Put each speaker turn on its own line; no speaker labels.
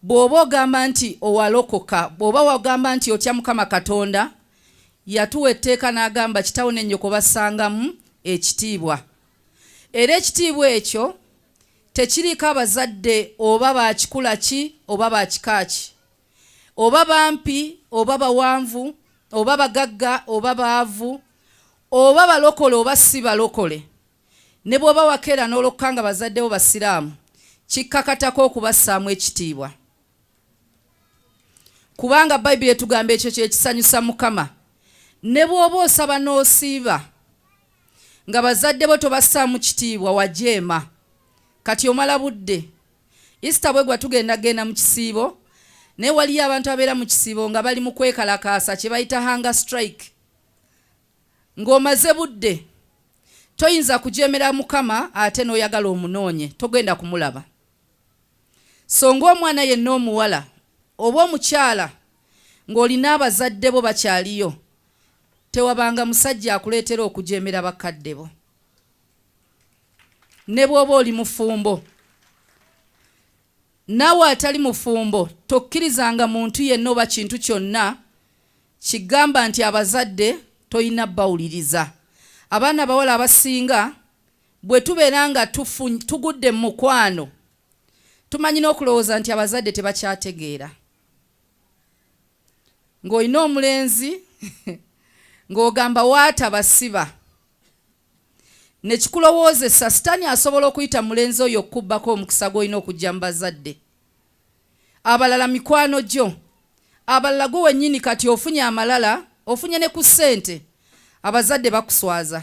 Bw'oba ogamba nti owalokoka, bw'oba wagamba nti otya Mukama Katonda, yatuwa etteeka n'agamba kitawo ne nnyoko bassangamu ekitiibwa. Era ekitiibwa ekyo tekiriiko abazadde oba ba kikula ki oba ba kika ki, oba bampi oba bawanvu, oba bagagga oba baavu, oba balokole oba si balokole. Ne bw'oba wakeera n'olokka nga bazadde bo Basiraamu, kikkakatako okubassaamu ekitiibwa. Kubanga Bayibuli etugamba ekyo kye kisanyusa Mukama. Ne bw'oba osaba n'osiiba nga bazadde bo tobassaamu kitiibwa, wajeema. Kati omala budde. Easter bwegwa tugenda genda mu kisiibo, naye waliyo abantu abeera mu kisiibo nga bali mu kwekalakaasa kye bayita hunger strike. Ng'omaze budde. Toyinza kujeemera Mukama ate n'oyagala omunoonye, togenda kumulaba. So ng'omwana yenna omuwala oba omukyala ng'olina abazadde bo bakyaliyo, tewabanga musajja akuleetera okujeemera bakadde bo. Ne bw'oba oli mufumbo. Naawe atali mufumbo tokkirizanga muntu yenna oba kintu kyonna kigamba nti abazadde tolina bawuliriza. Abaana abawala abasinga bwe tubeera nga tugudde mu mukwano tumanyi n'okulowooza nti abazadde tebakyategeera. Ng'olina omulenzi ng'ogamba waataba siba. Ne kikulowoozesa sitaani asobola okuyita mulenzi oyo okukubbako omukisa gw'olina okuggya mu bazadde. Abalala mikwano gyo, abalala gwe wennyini kati ofunye amalala, ofunye ne ku ssente, abazadde bakuswaza.